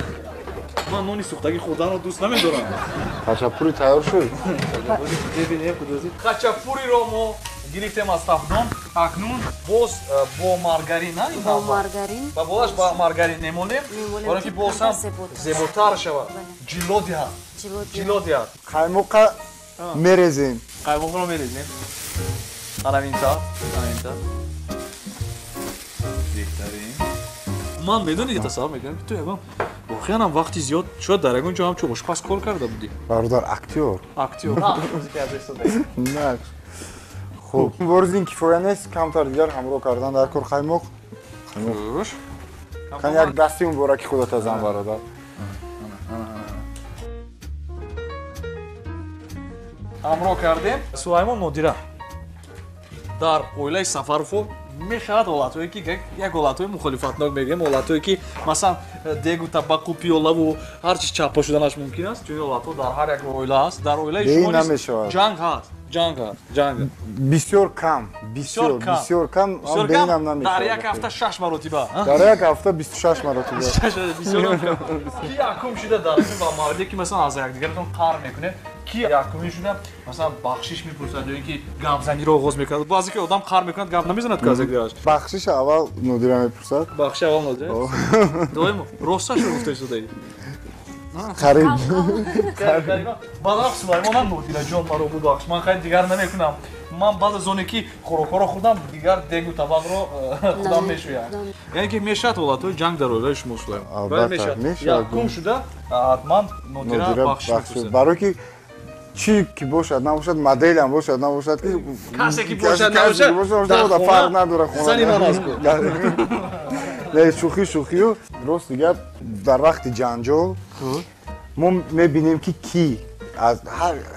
Ман нони сӯхтагӣ хӯрданро дӯст намедорам. Хачапури тайёр шуд. Хачапуриро мо гирифтем аз тафдон. Акнун боз бо маргарин, бо маргарин ва болаш ба маргарин мемолем, барои ки боз ҳам зеботар шавад, ҷилло диҳад. Ҷилло диҳад. Қаймоққа мерезем. Қаймоқро мерезем. Ана ин тараф, ана ин тараф. Беҳтарин. Ман медонӣ тасаввур мекунам ки ту ягон воқеан ҳам вақти зиёд шояд дар ягон ҷо ҳамчун ошпаз кор карда будӣ. Бародар, актёр. Актёр. На. Хуб, ворид ин кифоя нест, камтар дигар ҳамроҳ кардан дар кор қаймоқ. Хуш. Кан як дасти мубораки худата зан, бародар. Ҳамроҳ кардем. Сулаймон, Нодира, дар оилаи Сафаровҳо мешавад ҳолатҳое ки як ҳолатҳои мухолифатнок мегӯем, ҳолатҳое ки масалан дегу табақу пиёлаву ҳар чиз чаппа шуданаш мумкин аст, чунин ҳолатҳо дар ҳар як оила ҳаст. Дар оилаи шумо ҷанг ҳаст? Ҷанг ҳаст, ҷанг бисёр кам, бисёр бисёр кам, беинам намешавад. Дар як ҳафта 6 маротиба? Дар як ҳафта 26 маротиба. Бисёр кам. Ки якум шуда дар ин мавриде ки масалан аз якдигаратон қар мекунед, ки якумин шуда масалан бахшиш мепурсад ё ин ки гапзаниро оғоз мекунад? Баъзе ки одам қар мекунад, гап намезанад ки аз якдигараш. Бахшиш аввал Нодира мепурсад. Бахшиш аввал Нодира? Доимо росташро гуфта истодаӣ? Қариб. Баъд Сулаймонам Нодираҷон маро бубахш, ман хайр дигар намекунам. Ман баъд аз оне ки хӯрокҳоро хӯрдам, дигар дегу табақро худам мешӯям. Яъне ки мешавад ҳолатҳои ҷанг дар оилаи шумо, Сулаймон? Албатта, мешавад. Якум шуда ҳатман Нодира бахшиш мепурсад. Барои ки чӣ ки бошад набошад, моделам бошад набошад, ки касе ки бошад набошад, фарқ надорад, хона зани ман аст ку. Не, шӯхӣ шӯхию рост дигар, дар вақти ҷанҷол мо мебинем ки кӣ аз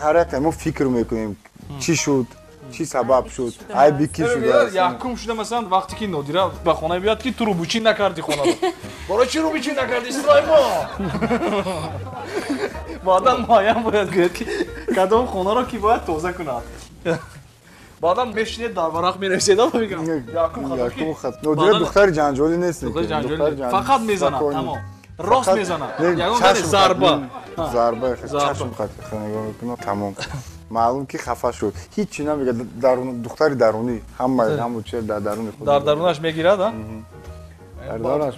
ҳар яке мо фикр мекунем чӣ шуд, чӣ сабаб шуд, айби кӣ шудааст. Якум шуда масалан вақте ки Нодира ба хона биёяд ки ту рӯбучин накардӣ хонаро. Барои чӣ рӯбучин накардӣ, Сулаймон? Баъдан муайян бояд гӯяд ки кадом хонаро ки бояд тоза кунад. Баъдан мешинед дар варақ менависед, мегӯям якум хат. Нодира духтари ҷанҷолӣ нест. Фақат мезанад, тамом. Рост мезанад. Ягон зарба. Зарба, чашм хат нигоҳ мекунад, тамом. Маълум ки хафа шуд. Ҳеҷ чӣ намегӯяд. Духтари дарунӣ, ҳама ҳамон чиз дар даруни худ. Дар дарунаш мегирад, а?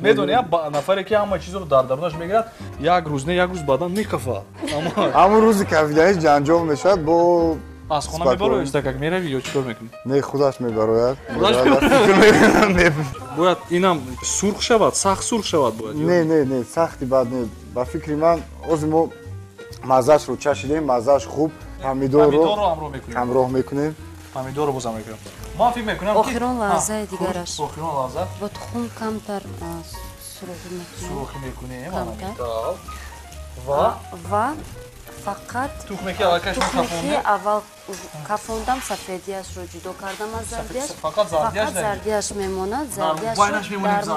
Медонӣ, нафаре ки ҳама чизро дар дарунаш мегирад, як рӯз не, як рӯз баъдан мекафад. Ҳамон рӯзи кафиданаш ҷанҷол мешавад бо аз хона мебарояд, истакак меравӣ ё чӣ кор мекунӣ? Не, худаш мебарояд. Бояд инам сурх шавад, сахт сурх шавад бояд? Не, не, не, сахти бад не. Ба фикри ман ҳозир мо маззаашро чашидем, маззааш хуб. Помидорро ҳамроҳ мекунем. Помидорро боз ҳам мекунем. Ман фикр мекунам ки охирон лаҳзаи дигараш. Охирон лаҳза. Бо тухм камтар сурохӣ мекунем. Сурохӣ мекунем, ва фақат тухме ки аллакай тухме аввал кафондам, сафедияшро ҷудо кардам аз зардияш. Фақат зардияш мемонад, зардияшро дар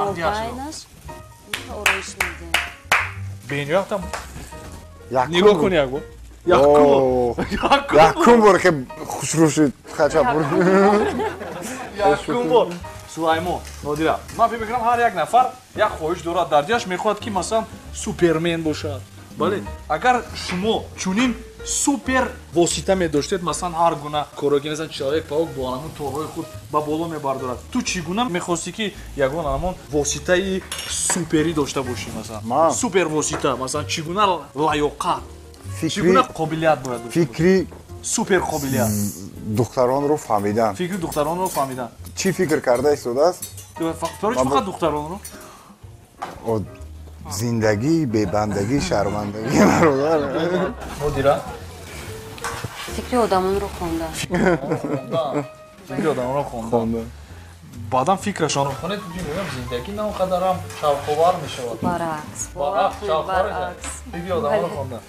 мобайнаш ороиш медиҳем. Бениҳоятам нигоҳ кун як бор. Якум бор ки хушрӯ шуд хачапур. Якум бор. Сулаймон, Нодира, ман фикр мекунам ҳар як нафар як хоҳиш дорад дар дилаш, мехоҳад ки масалан супермен бошад. Бале, агар шумо чунин супер восита медоштед, масалан ҳар гуна корро ки масалан Человек-паук бо ҳамон торҳои худ ба боло мебардорад, ту чӣ гуна мехостӣ ки ягон ҳамон воситаи суперӣ дошта бошӣ, масалан супер восита, масалан чӣ гуна лаёқат, чӣ гуна қобилият бояд дошта бошӣ? Фикри супер қобилият. Духтаронро фаҳмидан. Фикри духтаронро фаҳмидан. Чӣ фикр карда истодааст? Барои чӣ фақат духтаронро? Зиндагӣ, бебандагӣ, шармандагӣ, бародар. Нодира? Фикри одамонро хондан. Фикри одамонро хондан. Баъдан фикрашонро хонед, мегӯям зиндагӣ на он қадарам шавқовар мешавад. Баръакс. Баръакс. Фикри одамонро хондан.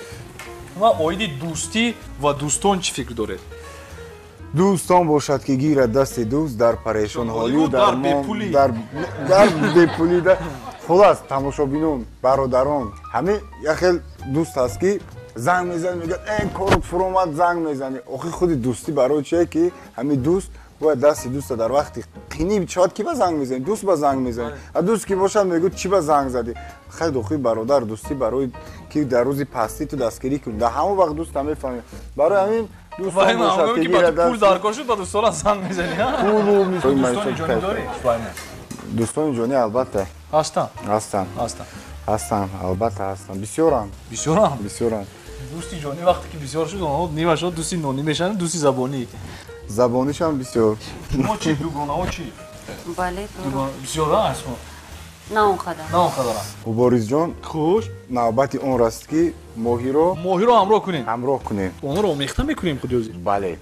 Ва оиди дӯстӣ ва дӯстон чӣ фикр доред? Дӯстон бошад ки гирад дасти дӯст дар парешонҳолию дар дар бепулӣ. Хулас, тамошобинон, бародарон, ҳамин як хел дӯст ҳаст ки занг мезанӣ, мегӯяд э корот фуромад, занг мезанӣ. Охи худи дӯстӣ барои чие ки ҳамин дӯст бояд дасти дӯста дар вақти қинӣ шояд ки ба занг мезанӣ, дӯст ба занг мезанӣ. А дӯст ки бошад мегӯяд чӣ ба занг задӣ? Хайр, охи бародар, дӯстӣ барои ки дар рӯзи пастӣ ту дастгирӣ кунӣ. Дар ҳамон вақт дӯста мефаҳмӣ. Барои ҳамин дӯстон бошад ки гирад пул даркор шуд, ба дӯстона занг мезанӣ. Дӯстони ҷонӣ дорӣ? Дӯстони ҷонӣ албатта. Ҳастанд? Ҳастанд. Ҳастанд. Ҳастанд, албатта ҳастанд. Бисёранд. Бисёранд? Бисёранд. Дӯсти ҷонӣ вақте ки бисёр шуд, онҳо нимашон дӯсти нонӣ мешаванд, дӯсти забонӣ. Забонишам бисёр. Шумо чӣ? Дугонаҳо чӣ? Бале, бисёр ҳаст. На он қадар. На он қадар. Муборизҷон, хуш, навбати он раст ки моҳиро ҳамроҳ кунем. Ҳамроҳ кунем. Онҳоро омехта мекунем худи ҳозир? Бале.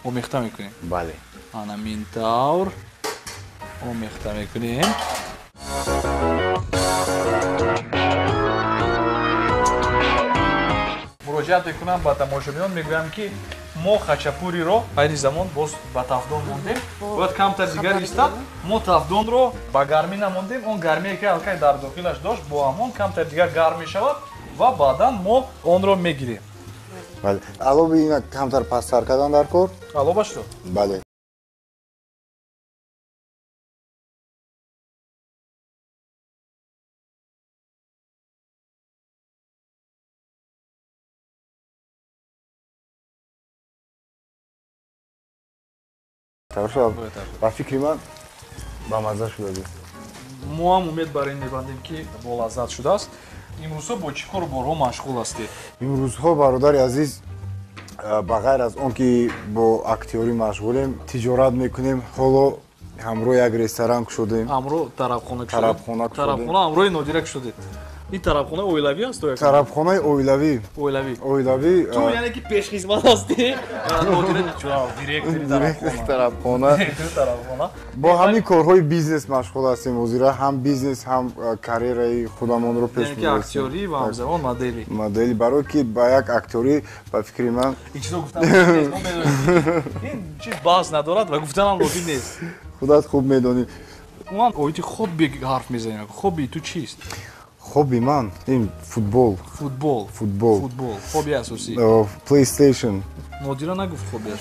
Омехта мекунем? Бале. Ана мин тавр омехта мекунем. Муроҷиат мекунам ба тамошобинон, мегӯям ки Мо хачапуриро айни замон боз ба тафдон мондем. Бояд камтар дигар истад. Мо тафдонро ба гармӣ намондем. Он гармие ки аллакай дар дохилаш дошт, бо ҳамон камтар дигар гарм мешавад ва баъдан мо онро мегирем. Бале. Алоби ина камтар пасттар кардан дар кор? Алобашро? Бале. Ба фикри ман ба мазза шуда. Мо ҳам умед бар ин мебандем, ки бо лаззат шудааст. Имрӯзҳо бо чӣ кору борҳо машғул ҳастед? Имрӯзҳо, бародари азиз, ба ғайр аз он ки бо актёрӣ машғулем, тиҷорат мекунем. Ҳоло ҳамроҳ як ресторан кушодем. Ҳамроҳ тарабхона кушодед? Тарабхона кушодем. Тарабхона ҳамроҳи Нодира кушодед. Ин тарабхонаи оилавӣ аст? Тарабхонаи оилавӣ. Оилавӣ. Оилавӣ. Ту яъне ки пешхизмат ҳастӣ? Нодира директори тарабхона. Директори тарабхона. Бо ҳамин корҳои бизнес машғул ҳастем ҳозира, ҳам бизнес, ҳам карьераи худамонро пеш мебарем. Яъне ки актёрӣ ва ҳамзамон моделӣ. Моделӣ, барои ки ба як актёрӣ, ба фикри ман, ин чизо гуфтан лозим нест, мо медонем. Ин чиз баҳс надорад ва гуфтанам лозим нест. Худат хуб медонӣ. Умуман оиди хобби ҳарф мезанем. Хобби ту чист? Хобби ман ин футбол. Футбол. Футбол. Футбол. Хобби асосӣ. PlayStation. Нодира нагуфт хоббиаш.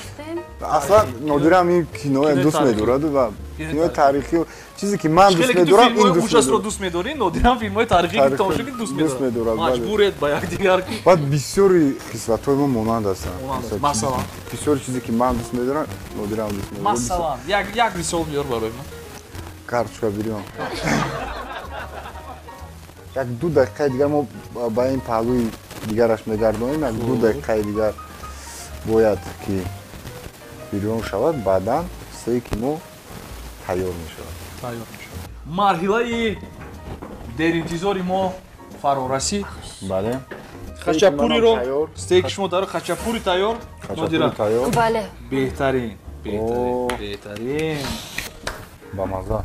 Аслан Нодира ҳам ин киноя дӯст медорад ва кинои таърихӣ, чизе ки ман дӯст медорам, ин дӯст ужасро дӯст медорӣ, Нодира ҳам филмҳои таърихӣ ки тамошо ки дӯст медорад. Маҷбуред ба якдигар ки. Баъд бисёри хислатҳои мо монанд ҳастанд. Масалан, бисёри чизе ки ман дӯст медорам, Нодира ҳам дӯст медорад. Масалан, як мисол биёр барои ман. Карточка бирён. Як ду дақиқаи дигар мо ба ин паҳлӯи дигараш мегардонем, як ду дақиқаи дигар бояд ки бирён шавад, баъдан стейки мо тайёр мешавад. Тайёр мешавад. Марҳилаи деринтизори мо фаро расид. Бале. Хачапуриро, стейки шумо дар хачапури тайёр, Нодира? Бале. Беҳтарин, беҳтарин, беҳтарин. Ба мазза.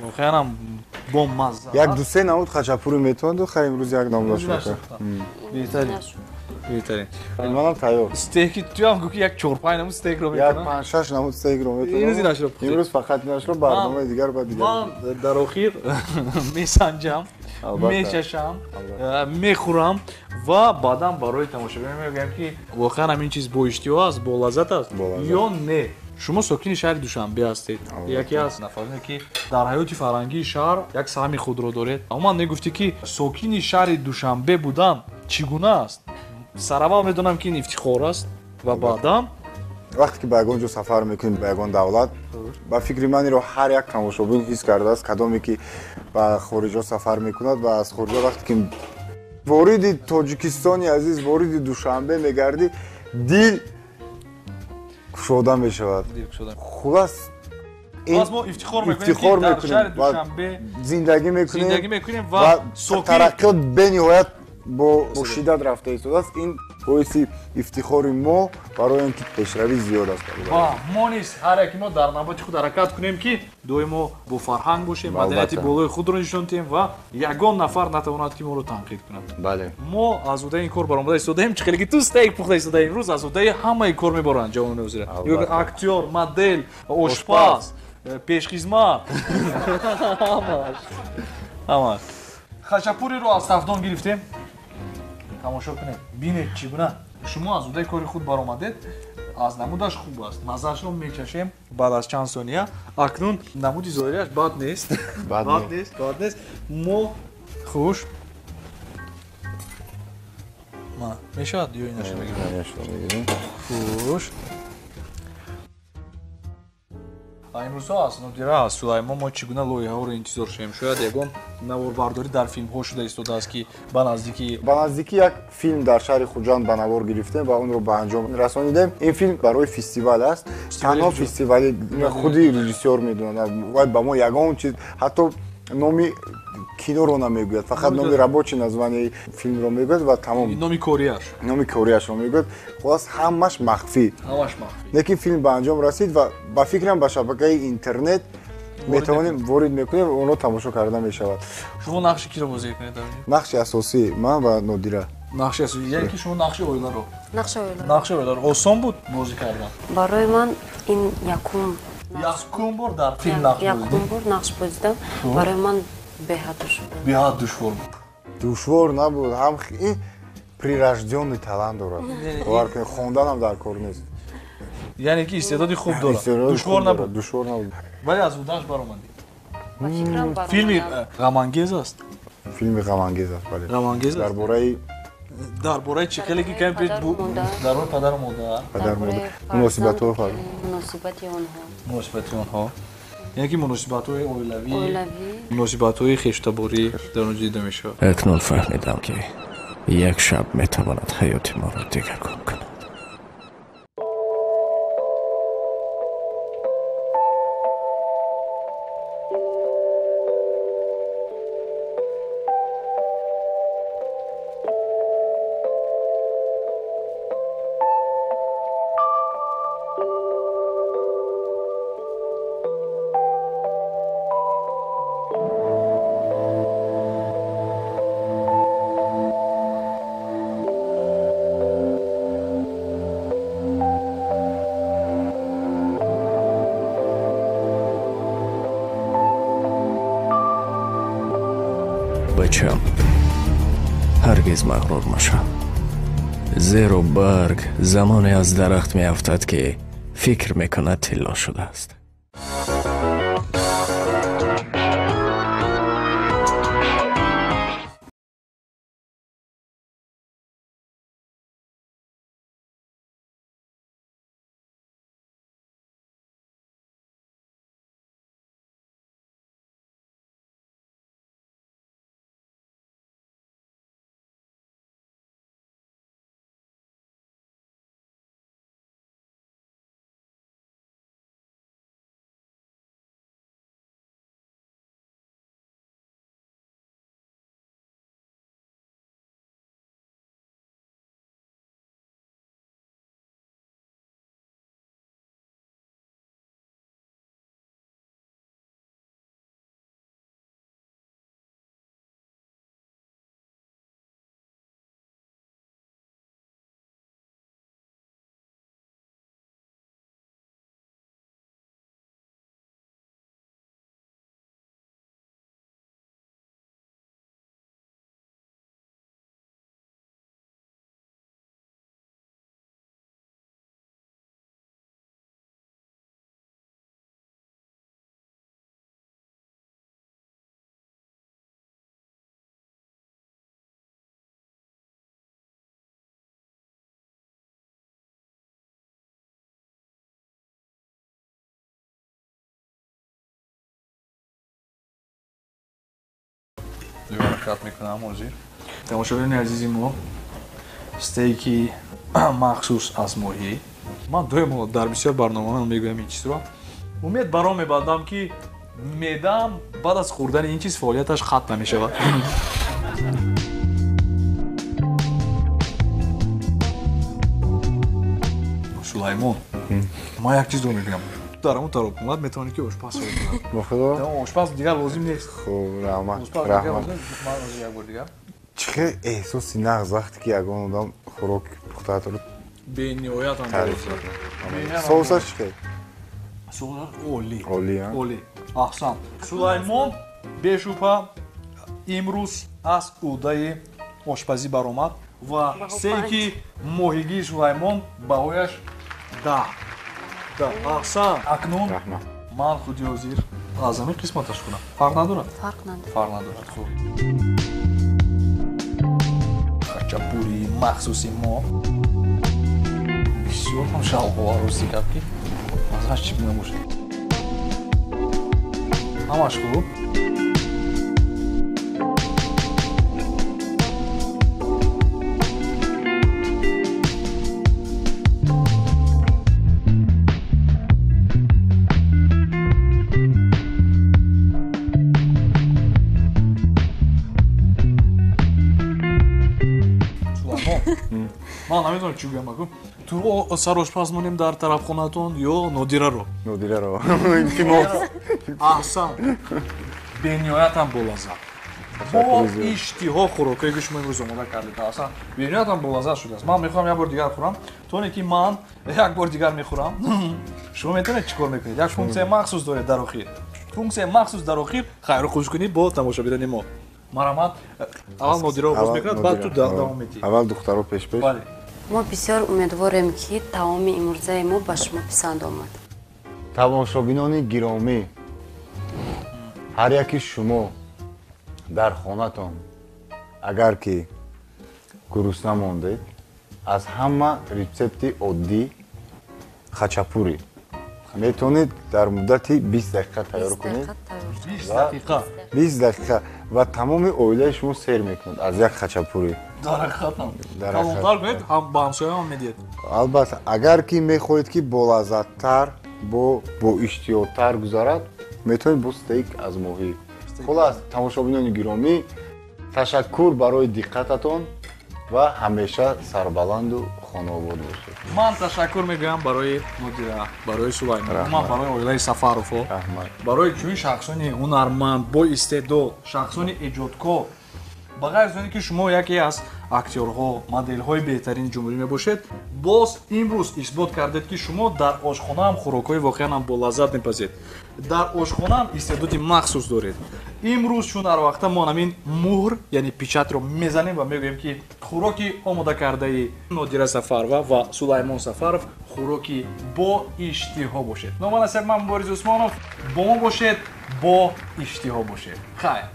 Воқеан бо мазза. Як ду се намуд хачапури метавонад, хай имрӯз як намудаш мекунад. Беҳтарин. Беҳтарин. Манам тайёр. Стейки ту ҳам гӯ ки як чор-панҷ намуд стейкро метавонад. Як панҷ-шаш намуд стейкро метавонад. Имрӯз инашро пухтед. Имрӯз фақат инашро, барномаи дигар ба дигар. Ман дар охир месанҷам, мечашам, мехӯрам ва баъдан барои тамошобинон мегӯям ки воқеан ҳамин чиз бо иштиҳо аст, бо лаззат аст ё не. Шумо сокини шаҳри Душанбе ҳастед, яке аз нафароне ки дар ҳаёти фарҳангии шаҳр як саҳми худро доред. Умуман мегуфтӣ ки сокини шаҳри Душанбе будан чӣ гуна аст? Сараввал медонам ки ин ифтихор аст ва баъдан вақте ки ба ягон ҷо сафар мекунем, ба ягон давлат, ба фикри ман инро ҳар як тамошобин ҳис кардааст, кадоме ки ба хориҷо сафар мекунад ва аз хориҷо вақте ки вориди Тоҷикистони азиз, вориди Душанбе мегардӣ, дил кушода мешавад. Хулас мо ифтихор мекунем, дар шаҳри Душанбе зиндагӣ мекунем ва тараққиёт бениҳоят бо шиддат рафта истодааст. Ин боиси ифтихори мо барои он ки пешравӣ зиёд аст. Ва мо низ ҳар яки мо дар навбати худ ҳаракат кунем ки доимо бо фарҳанг бошем, маданияти болои худро нишон диҳем ва ягон нафар натавонад ки моро танқид кунад. Бале. Мо аз уҳдаи ин кор баромада истодаем, чӣ хеле ки ту стейк пухта истодаи имрӯз, аз уҳдаи ҳамаи кор мебаранд ҷавонони ҳозира. Актёр, модел, ошпаз, пешхизмат. Ҳамаш. Ҳамаш. Хачапуриро аз тафдон гирифтем. Тамошо кунед, бинед чӣ гуна. Шумо аз уҳдаи кори худ баромадед, аз намудаш хуб аст. Маззаашро мечашем баъд аз чанд сония. Акнун намуди зоҳирияш бад нест. Бад нест, бад нест. Мо хуш. Ма, мешавад ё инашро мегирем? Хуш. Имрӯзҳо аз Нодира, аз Сулаймон мо чӣ гуна лоиҳаҳоро интизор шавем? Шояд ягон наворбардорӣ дар филмҳо шуда истодааст ки ба наздикӣ як филм дар шаҳри Хуҷанд ба навор гирифтем ва онро ба анҷом расонидем. Ин филм барои фестивал аст. Танҳо фестивали худи режиссёр медонад ва ба мо ягон чиз, ҳатто номи киноро намегӯяд, фақат номи рабочий названияи филмро мегӯяд ва тамом. Номи кориаш. Номи кориашро мегӯяд. Хулас ҳамаш махфӣ. Ҳамаш махфӣ. Лекин филм ба анҷом расид ва ба фикрам ба шабакаи интернет метавонем ворид мекунем ва онро тамошо карда мешавад. Шумо нақши киро бозӣ мекунед дар он ҷо? Нақши асосӣ ман ва Нодира. Нақши асосӣ, яъне ки шумо нақши оиларо. Нақши оиларо. Нақши оиларо. Осон буд бозӣ кардан? Барои ман ин якум якум бор дар филм нақш бозидем. Якум бор нақш бозидам. Барои ман беҳад душвор буд. Беҳад душвор буд. Душвор набуд, ҳам ин прирождённый талант дорад. Бовар кунед, хондан ҳам дар кор нест. Яъне ки истеъдоди хуб дорад. Душвор набуд. Душвор набуд. Вале аз удааш баромадед. Филми ғамангез аст? Филми ғамангез аст, бале. Ғамангез аст. Дар бораи чӣ хеле ки кам пеш буд? Дар бораи падару модар. Падару модар. Муносибатҳо фарқ. Муносибати онҳо. Муносибати онҳо. Яъне ки муносибатҳои оилавӣ, муносибатҳои хештаборӣ дар он ҷо дида мешавад. Акнун фаҳмидам, ки як шаб метавонад ҳаёти моро дигаргун кунад. Бачам, ҳаргиз мағрур машав, зеро барг замоне аз дарахт меафтад, ки фикр мекунад тилло шудааст. ҳаракат мекунам ҳозир. Тамошобинони азизи мо, стейки махсус аз моҳӣ. Ман доимо дар бисёр барномаҳо мегӯям ин чизро. Умед баром мебандам, ки меъдаам баъд аз хӯрдани ин чиз фаъолияташ хат намешавад. Сулаймон, ман як чизро мегӯям. Дар он тараф метавонӣ ки ошпаз шавӣ. Ба худо? Ошпаз дигар лозим нест. Хуб, раҳмат. Раҳмат. Ман ҳозир як бор дигар. Чӣ хел эҳсоси нағз вақте ки ягон одам хӯрок пухтаатро бениҳоят ҳам таъриф мекунад. Соусаш чӣ хел? Соусаш олӣ. Олӣ, а? Олӣ. Аҳсан. Сулаймон бешубҳа имрӯз аз ӯҳдаи ошпазӣ баромад ва стейки моҳигии Сулаймон баҳояш 10. Аҳсан. Акнун ман худи ҳозир аз ҳамин қисматаш кунам. Фарқ надорад? Фарқ надорад. Фарқ надорад. Хуб. Хачапури махсуси мо бисёр ҳам шавқовар, рости гап, ки маззааш чӣ гуна бошад. Ҳамаш хуб. Ман намедонам чӣ гӯям, аку. Туро сарошпаз монем дар тарафхонатон ё Нодираро? Нодираро. Илтимос. Аҳсан. Бениҳоят ҳам болаззат. Бо иштиҳо хӯрокҳое ки шумо имрӯз омода кардед, аслан бениҳоят болаззат шудааст. Ман мехоҳам як бор дигар хӯрам. То оне ки ман як бор дигар мехӯрам, шумо метавонед чӣ кор мекунед? Як функсияи махсус доред дар охир, функсияи махсус дар охир, хайру хуш кунӣ бо тамошобинони мо. Марҳамат, аввал Нодира оғоз мекунад, баъд ту давом медиҳӣ. Аввал духтаро пеш-пеш. Мо бисёр умедворем, ки таоми имрӯзаи мо ба шумо писанд омад. Тамошобинони гиромӣ, ҳар яки шумо дар хонатон агар ки гурусна мондед, аз ҳама рецепти оддӣ хачапури метавонед дар муддати 20 дақиқа тайёр кунед. 20 дақиқа ва тамоми оилаи шумо сер мекунад аз як хачапури. Калонтар кунед, ба ҳамсояам медиҳед. Албатта, агар ки мехоҳед ки болаззаттар, бо иштиёқтар гузарад, метавонед бо стейк аз моҳӣ. Хулас, тамошобинони гиромӣ, ташаккур барои диққататон ва ҳамеша сарбаланду хонаобод бошед. Ман ташаккур мегӯям барои Нодира, барои Сулаймон, ман барои оилаи Сафаровҳо, барои чунин шахсони ҳунарманд, боистеъдод, шахсони эҷодкор. Ба ғайр аз оне ки шумо яке аз актёрҳо, моделҳои беҳтарини ҷумҳурӣ мебошед, боз имрӯз исбот кардед, ки шумо дар ошхонаам хӯрокҳои воқеан ҳам болаззат мепазед, дар ошхонаам истеъдоди махсус доред. Имрӯз чун ҳар вақта мо ҳамин муҳр, яъне печатро мезанем ва мегӯем, ки хӯроки омодакардаи Нодира Сафарова ва Сулаймон Сафаров хӯроки бо иштиҳо бошед. Номи насаб ман Борис Усмонов, бо мо бошед, бо иштиҳо бошед. Хайр.